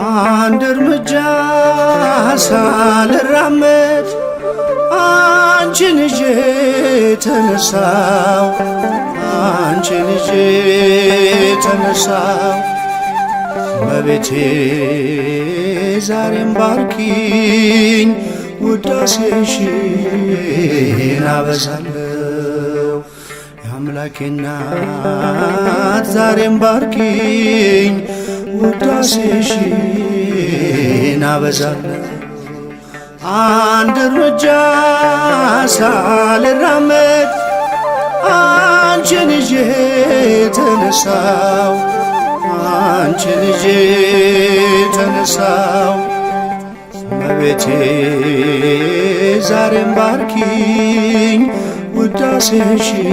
አንድ እርምጃ ሳልራመድ አንቺን ይዤ ተነሳው፣ አንቺን ይዤ ተነሳው። እመቤቴ ዛሬም ባርኪኝ፣ ውዳሴሽን አበዛለሁ። የአምላኬ እናት ዛሬም ባርኪኝ፣ ውዳሴሽን አበዛለሁ። አንድ እርምጃ ሳልራመድ አንቺን ይዤ ተነሳው፣ አንቺን ይዤ ተነሳው። እመቤቴ ዛሬም ባርኪኝ፣ ውዳሴሽን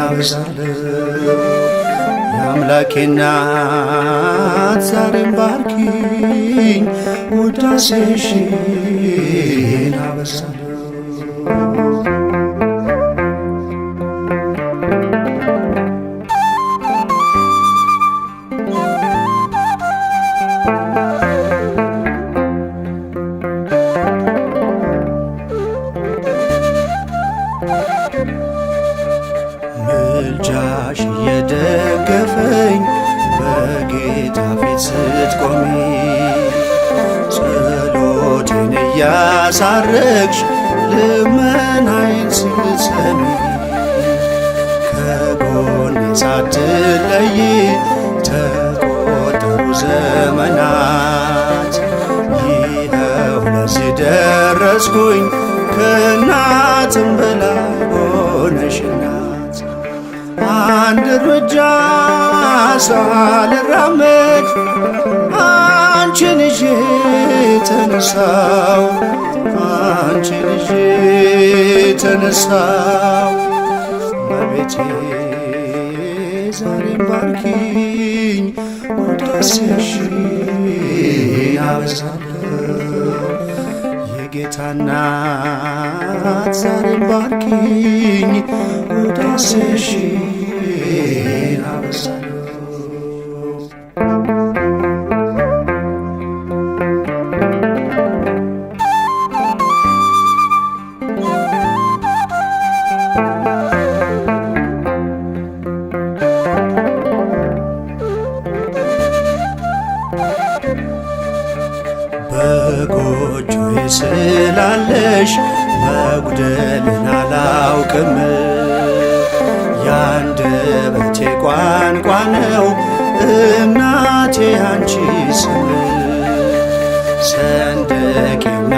አበዛለሁ። የአምላኬ እናት ዛሬም ባርኪኝ፣ ውዳሴሽን አበዛለሁ። ምልጃሽ እየደገፈኝ በጌታ ፊት ስትቆሚ፣ ጸሎቴን እያሳረግሽ ልመናዬን ስትሰሚ፣ ከጎኔ ሳትለይ ተቆጠሩ ዘመናት። ይኸው ለዚህ ደረስኩኝ፣ ከእናትም በላይ ሆነሽ እናት። አንድ እርምጃ ሳልራመድ አንቺን ይዤ ተነሳው፣ አንቺን ይዤ ተነሳው። እመቤቴ ዛሬም ባርኪኝ፣ ውዳሴሽን አበዛለሁ። የጌታ እናት ዛሬም ባርኪኝ፣ ውዳሴሽን አበዛለሁ። በጎጆዬ ስላለሽ መጉደልን አላውቅም። የአንደበቴ ቋንቋ ነው እናቴ አንቺ ስም። ሰንደቄና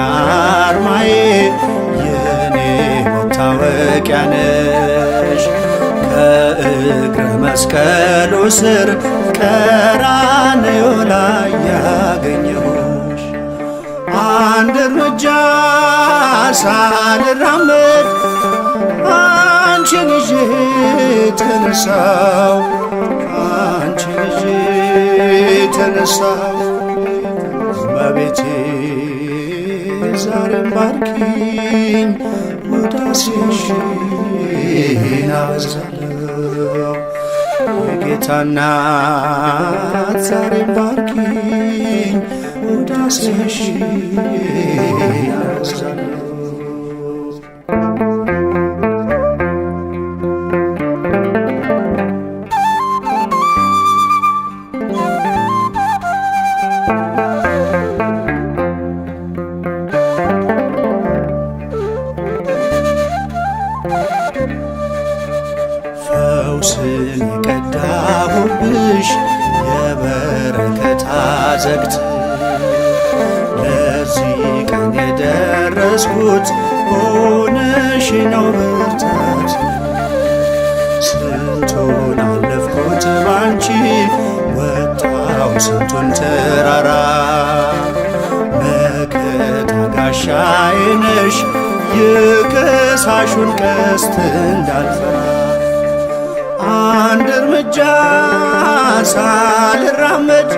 አርማዬ የኔ መታወቂያ ነሽ። ከእግረ መስቀሉ ስር ቀራንዮ ላይ ያገኘሁሽ። አንድ እርምጃ ሳልራመድ አንቺን ይዤ ተነሳው፣ አንቺን ይዤ ተነሳው። እመቤቴ ዛሬም ባርኪኝ፣ ውዳሴሽን አበዛለሁ። የጌታ እናት ዛሬም ባርኪኝ፣ ውዳሴሽን አበዛለሁ። ፈውስን የቀዳሁብሽ የበረከት አዘግት፣ ለዚህ ቀን የደረስኩት ሆነሽ ነው ብርታት። ስንቱን ተራራ መከታ ጋሻዬ ነሽ የከሳሹን ቀስት እንዳልፈራ አንድ እርምጃ ሳልራመድ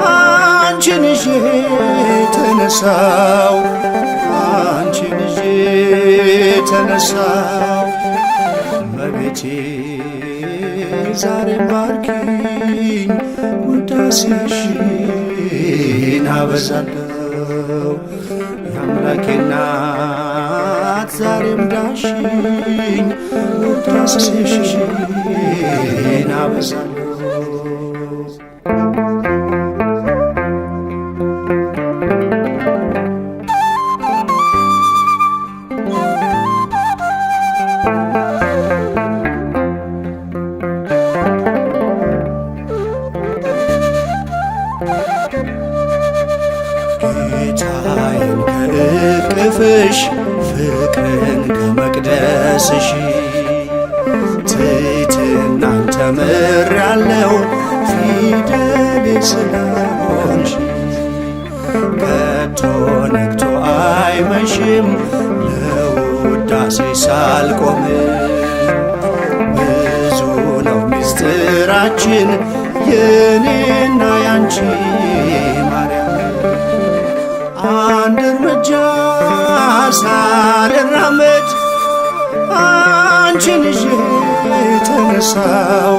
አንቺን ይዤ ተነሳው አንቺን ይዤ ተነሳው እመቤቴ ዛሬም ባርኪኝ ውዳሴሽን አበዛለሁ የአምላኬ እናት ዛሬም ዳሽኝ ውዳሴሽን አበዛለሁ። ጌታዬን ከእቅፍሽ ፍቅርን ከመቅደስሽ ትሕትናን ተምሬአለሁ ፊደሌ ስለሆንሽ ከቶ ነግቶ አይመሽም ለውዳሴ ሳልቆም ብዙ ነው ምስጢራችን የኔና ያንቺ ማርያም አንድ እርምጃ ሳልራመድ አንቺን ይዤ ተነሳው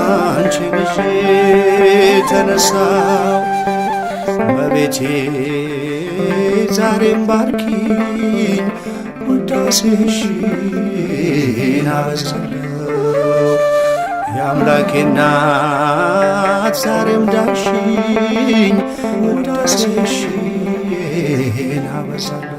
አንቺን ይዤ ተነሳው እመቤቴ ዛሬም ባርኪኝ ውዳሴሽን አበዛለሁ የአምላኬ እናት ዛሬም ዳሽኝ ውዳሴሽን አበዛለሁ።